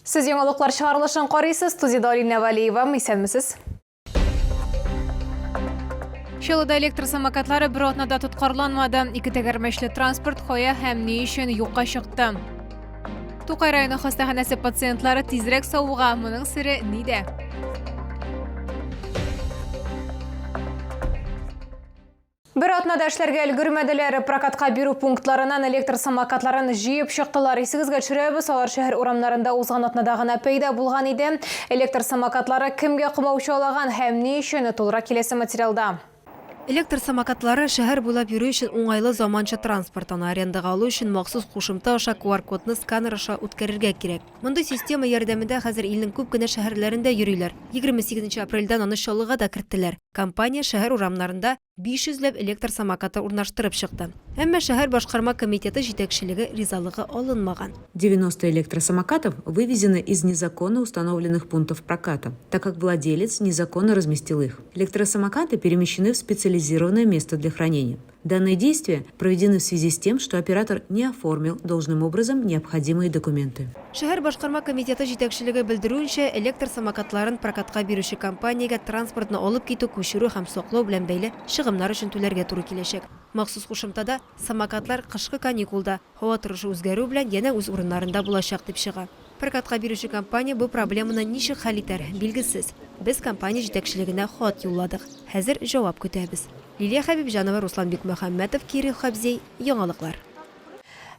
Сез яңалыклар чыгарылышын карыйсыз. Студиядә Алинә Вәлиева. Исәнмесез. Чаллыда электр самокатлары бер атнада тоткарланмады. Ике тәгәрмәчле транспорт кая һәм ни өчен юкка чыкты? Тукай районы хастаханәсе пациентлары тизрәк савыга. Моның сере нидә? Бер атнада эшләргә өлгермәделәр. Прокатка бирү пунктларыннан электр самокатларын җыеп чыктылар. Исегезгә төшерәбез, алар шәһәр урамнарында узган атнада гына пәйда булган иде. Электр самокатлары кемгә комаучалаган һәм ни өчен, тулырак киләсе материалда. Электр самокатлары, шәһәр буйлап йөрү өчен уңайлы заманча транспорт. Аны арендага алу өчен махсус кушымта аша QR-кодны сканер аша үткәрергә кирәк. Мондый система ярдәмендә хәзер илнең күп кенә шәһәрләрендә йөриләр. 28 нче апрельдән аны Чаллыга да керттеләр. Компания шәһәр урамнарында 500 ләп электр самокаты урнаштырып чыкты. Әмма шәһәр башкарма комитеты җитәкчелеге ризалыгы алынмаган. 90 электросамокатов вывезены из незаконно установленных пунктов проката, так как владелец незаконно разместил их. Электросамокаты перемещены в специализированное место для хранения. Данные действия проведены в связи с тем, что оператор не оформил должным образом необходимые документы. Шәһәр башкарма комитеты җитәкчелеге белдерүенчә, электр самокатларын прокатка бирүче компаниягә транспортны алып китү, күчерү һәм саклау белән бәйле чыгымнар өчен түләргә туры киләчәк. Махсус кушымтада, самокатлар кышкы каникулда, һава торышы үзгәрү белән янә үз урыннарында булачак, дип чыга. Прокатка бирүче компания бу проблеманы ничек хәл итәр, билгесез. Без компания җитәкчелегенә хат юлладык. Хәзер җавап көтәбез. Лилия Хәбибҗанова, Руслан Бикмөхәммәтов, Кирилл Хәбзей, Яңалыклар.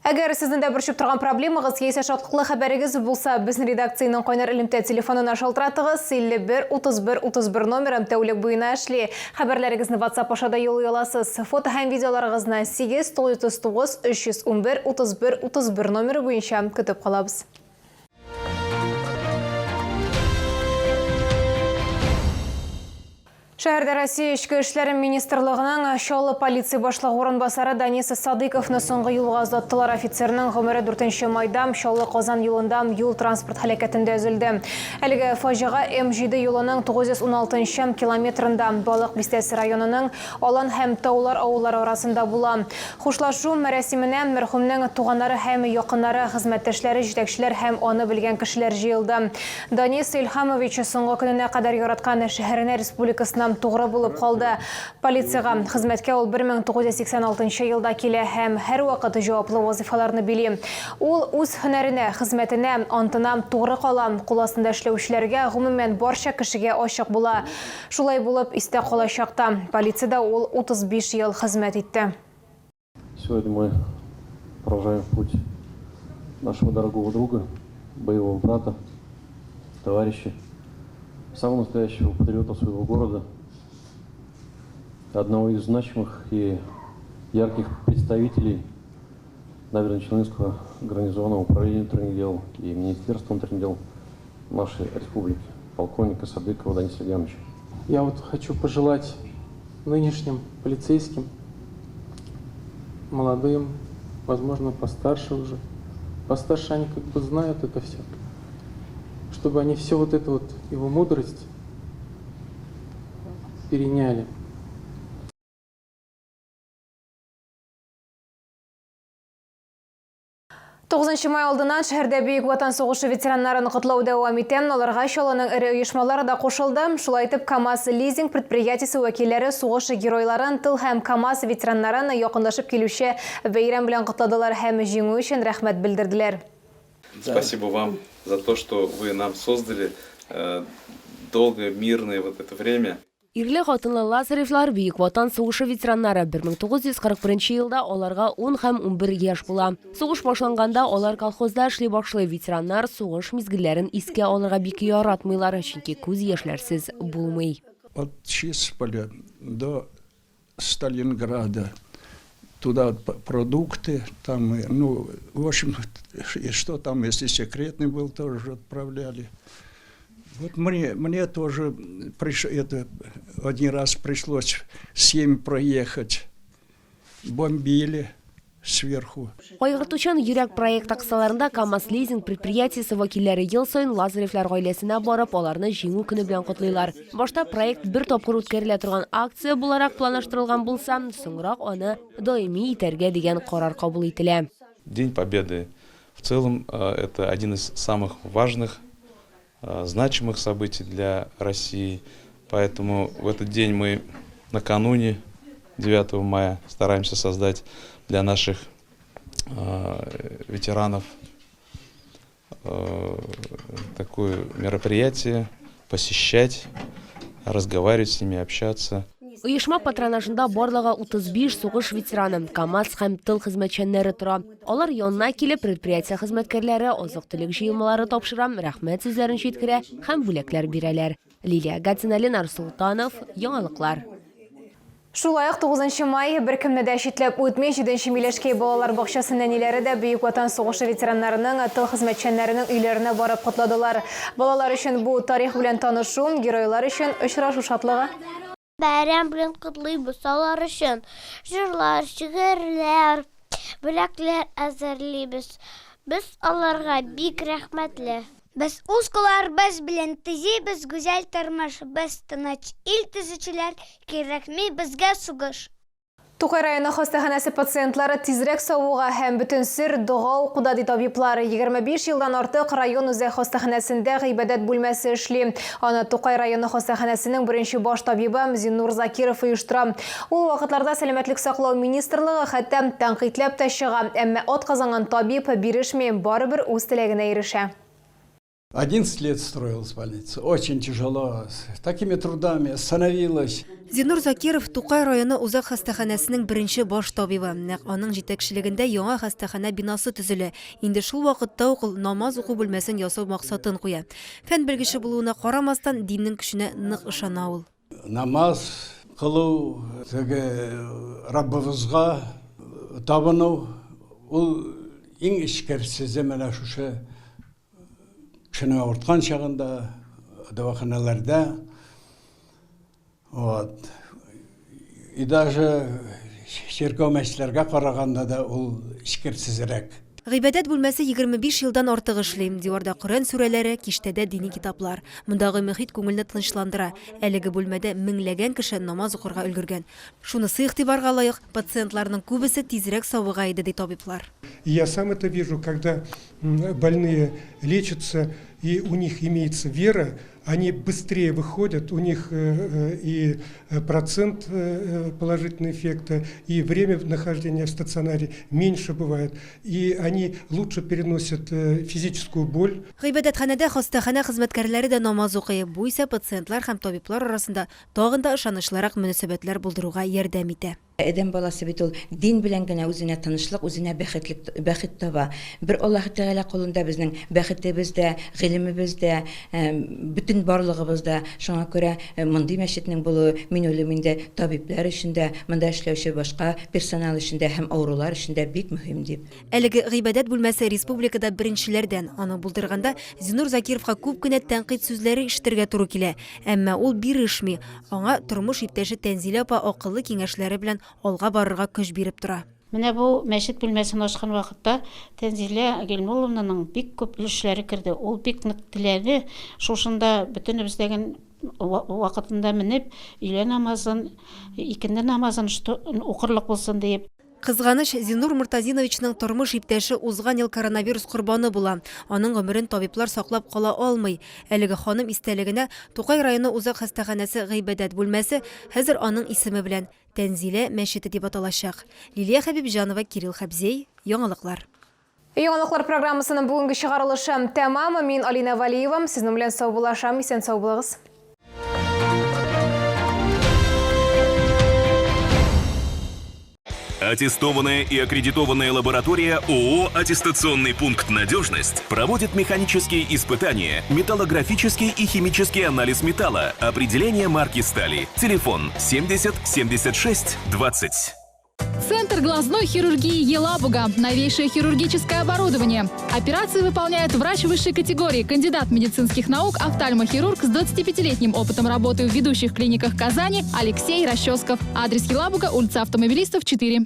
Әгәр сезне дә борчып торган проблемагыз яисә шатлыклы хәбәрегез булса, безнең редакциянең кайнар элемтә телефонына шалтыратыгыз, 51 31 31 номеры тәүлек буена эшли. Хәбәрләрегезне WhatsApp аша да юллый аласыз. Фото һәм видеоларыгызны 8 909 311 31 31 номеры буенча көтеп калабыз. Шәһәрдә Россия Эчке эшләр министрлыгының Чаллы полиция башлыгы урынбасары Данис Садыйковны соңгы юлга озаттылар. Офицерның гомере 4 майда Чаллы-Казан юлында юл-транспорт һәлакәтендә өзелде. Әлеге фаҗига М7 юлының 916 километрында Балык Бистәсе районының Алан һәм Таулар авыллары арасында була. Хушлашу мәрасименә мәрхүмнең туганнары һәм якыннары, хезмәттәшләре, җитәкчеләр һәм аны белгән кешеләр җыелды. Данис Илһамович соңгы көненә кадәр яраткан шәһәренә, республикасына тугры булып калды. Полициягә хезмәткә ул 1986 елда килә һәм һәрвакыт җаваплы вазыйфаларны били. Ул үз һөнәренә, хезмәтенә, антына тугры кала, кул астында эшләүчеләргә, гомумән, барча кешегә ачык була. Шулай булып истә калачак та. Полициядә ул 35 ел хезмәт итте. Сегодня мы провожаем в путь нашего дорогого друга, боевого брата, товарища, самого настоящего патриота своего города, одного из значимых и ярких представителей Набережно-Челнинского гарнизонного управления внутренних дел и Министерства внутренних дел нашей республики, полковника Садыкова Даниса Ильямовича. Я вот хочу пожелать нынешним полицейским, молодым, возможно, постарше уже. Постарше они как бы знают это все. Чтобы они все вот эту вот его мудрость переняли. Тугызынчы май алдыннан шәһәрдә Бөек Ватан сугышы ветераннарын котлау дәвам итә. Аларга Чаллының эре оешмалары да кушылды. Шулай итеп, КАМАЗ лизинг предприятиесе вәкилләре сугыш геройларын, тыл һәм КАМАЗ ветераннарын якынлашып килүче бәйрәм белән котладылар һәм җиңү өчен рәхмәт белдерделәр. Спасибо вам за то, что вы нам создали долгое мирное вот это время. Ирле-хатынлы Лазаревлар, Бөек Ватан сугышы ветераннары. 1941 елда аларга ун һәм 11 яшь була. Сугыш башланганда алар колхозда эшли башлый. Ветераннар сугыш мизгелләрен искә алырга бик яратмыйлар, чөнки күз яшьләрсез булмый. От Чисполя до Сталинграда. Туда продукты, там, ну, в общем, и что там, если секретный был, тоже отправляли. Вот мне, мне тоже приш, это, один раз пришлось с ними проехать. Бомбили сверху. Кайгыртучан йөрәк проекты кысаларында КАМАЗ-лизинг предприятиесе вәкилләре ел саен Лазаревлар гаиләсенә барып, аларны Җиңү көне белән котлыйлар. Башта проект бер тапкыр үткәрелә торган акция буларак планлаштырылган булса, соңрак аны даими итәргә дигән карар кабул ителә. День Победы. В целом это один из самых важных, значимых событий для России. Поэтому в этот день мы накануне 9 мая стараемся создать для наших ветеранов такое мероприятие, посещать, разговаривать с ними, общаться. Оешма патронажында барлыгы 35 сугыш ветераны, КАМАЗ һәм тыл хезмәтчәннәре тора. Алар янына килеп, предприятие хезмәткәрләре азык-төлек җыелмалары тапшыра, рәхмәт сүзләрен җиткерә һәм бүләкләр бирәләр. Лилия Гатина, Ленар Солтанов, Яңалыклар. Шулай ук 9 май беркемне дә читләп үтми. Җиденче Миләшкәй балалар бакчасы нәниләре дә Бөек Ватан сугышы ветераннарының, тыл хезмәтчәннәренең өйләренә барып котладылар. Балалар өчен бу тарих белән танышу, геройлар өчен очрашу шатлыгы. Бәйрәм белән котлыйбыз, алар өчен җырлар, шигырьләр, бүләкләр әзерлибез. Без аларга бик рәхмәтле. Без үз кулларыбыз белән төзибез гүзәл тормыш, без тыныч ил төзүчеләр, кирәкми безгә сугыш. Тукай районы хастаханәсе пациентлары тизрәк савыга һәм бөтен сер дога укуда, ди табиблар. 25 елдан артык район үзәк хастаханәсендә гыйбадәт бүлмәсе эшли. Аны Тукай районы хастаханәсенең беренче баш табибы Зиннур Закиров оештыра. Ул вакытларда сәламәтлек саклау министрлыгы хәтта тәнкыйтьләп тә чыга. Әмма атказанган табиб бирешми, барыбер үз теләгенә ирешә. 11 лет строилась больница. Очень тяжело, с такими трудами становилась. Зиннур Закиров, Тукай районы үзәк хастаханәсенең беренче баш табибы. Нәкъ аның җитәкчелегендә яңа хастаханә бинасы төзелә. Инде шул вакытта ук ул намаз уку бүлмәсен ясау максатын куя. Фән белгече булуына карамастан, диннең көченә нык ышана ул. Намаз кылу, теге Раббыбызга табыну, ул иң эчкерсезе менә шушы кешенең авырткан чагында, дәваханәләрдә. Вот. И даже чиркәү мәчетләргә караганда да ул эчкерсезрәк. Гыйбадәт бүлмәсе 25 елдан артык эшли. Диварда Коръән сүрәләре, киштәдә дини китаплар. Мондагы мөхит күңелне тынычландыра. Әлеге бүлмәдә меңләгән кеше намаз укырга өлгергән. Шунысы игътибарга лаек, пациентларның күбесе тизрәк савыга иде, ди табиблар. И я сам это вижу, когда больные лечатся, и у них имеется вера, они быстрее выходят, у них э, э, и процент э, положительного эффекта, и время нахождения в стационаре меньше бывает, и они лучше переносят физическую боль. Гыйбадәтханәдә хастаханә хезмәткәрләре дә намаз укый. Бу исә пациентлар һәм табиблар арасында тагын да ышанычлырак мөнәсәбәтләр булдыруга ярдәм итә. Адәм баласы бит ул дин белән генә үзенә тынычлык, үзенә бәхетлек, бәхет таба. Бер Аллаһы Тәгалә кулында безнең бәхетебез дә, гыйлемебез дә, бөтен барлыгыбыз да. Шуңа күрә мондый мәчетнең булуы, мин уйлыйм инде, табибләр өчен дә, монда эшләүче башка персонал өчен дә һәм авырулар өчен дә бик мөһим дип. Әлеге гыйбадәт бүлмәсе республикада беренчеләрдән. Аны булдырганда Зиннур Закировка күп кенә тәнкыйть сүзләре ишетергә туры килә. Әмма ул бирешми. Аңа тормыш иптәше Тәнзилә апа акыллы киңәшләре белән алга барырга көч биреп тора. Менә бу мәчет бүлмәсен ачкан вакытта Тәнзилә Гыйльмулловнаның бик күп өлешләре керде. Ул бик нык теләде, шушында бөтенебез дә вакытында менеп, өйлә намазын, икенде намазын укырлык булсын диеп. Кызганыч, Зиннур Мортазиновичның тормыш иптәше узган ел коронавирус корбаны була. Аның гомерен табиблар саклап кала алмый. Әлеге ханым истәлегенә Тукай районы үзәк хастаханәсе гыйбадәт бүлмәсе хәзер аның исеме белән Тәнзилә мәчете дип аталачак. Лилия Хәбибҗанова, Кирилл Хәбзей, Яңалыклар. Яңалыклар программасының бүгенге чыгарылышы тәмам. Мин Алина Валиева, сезнең белән саубуллашам. Исән-сау булыгыз. Аттестованная и аккредитованная лаборатория ООО «Аттестационный пункт «Надежность» проводит механические испытания, металлографический и химический анализ металла, определение марки стали. Телефон 70 76 20. Центр глазной хирургии Елабуга. Новейшее хирургическое оборудование. Операции выполняет врач высшей категории, кандидат медицинских наук, офтальмохирург с 25-летним опытом работы в ведущих клиниках Казани Алексей Расческов. Адрес Елабуга, улица Автомобилистов, 4.